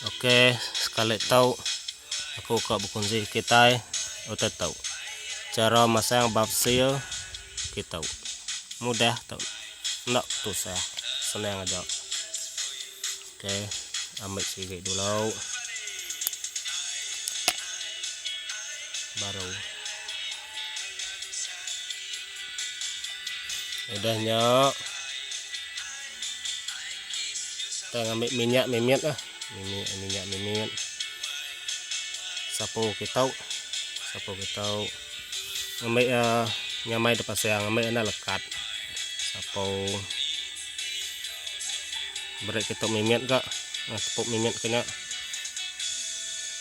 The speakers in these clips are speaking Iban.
Ok sekali tu aku ka bekunsi kitai utai tu. Cara masang bab seal kitu. Mudah tu enda tusah senang aja. Ok ambi sigi dulu baru. Udah nya kita ngambi minyak mimit lah. Mimit minyak mimit. Sapu kitu. Sapu kitu. Ngambi uh, nyamai dipasang ngambi enda lekat. Sapu. Beri kitu mimit ga. Nah, tepuk mimit ke nya.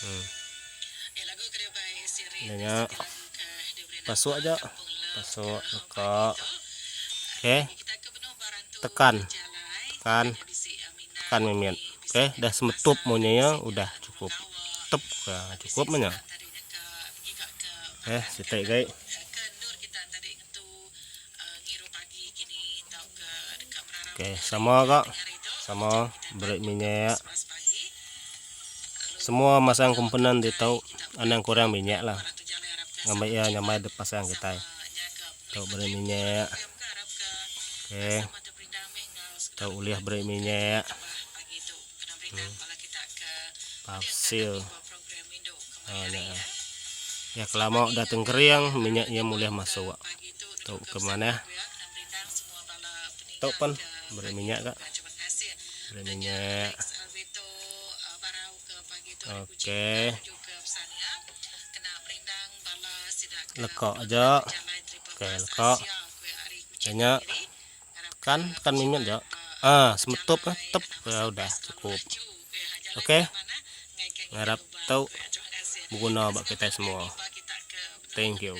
Hmm. Udah nya. Pasuk aja. Pasuk leka. Okey. Tekan. Tekan. Tekan mimit. Okey, dah semetup munyi iya udah cukup. Tep ka cukup meh nya. Okey, siti agi. Okey, sama ga. Sama beri minyak. Semua masang komponen ditu anang kurang minyak lah. Ngambi iya nyamai dep pasang kitai. Tu beri minyak. Okey. Tu ulih beri minyak. Hmm. Parcel. Ha nya. Ya kelama udah tengkering minyak iya mulih masuk. Tu ke manah. Tu pun beri minyak ga. Beri minyak. Okey. Lekak aja. Okey, lekak. Nya tekan, tekan minyak aja. Ah, semetup ah, tep ya udah cukup. Okey. Ngarap tu beguna ba kitai semua. Thank you.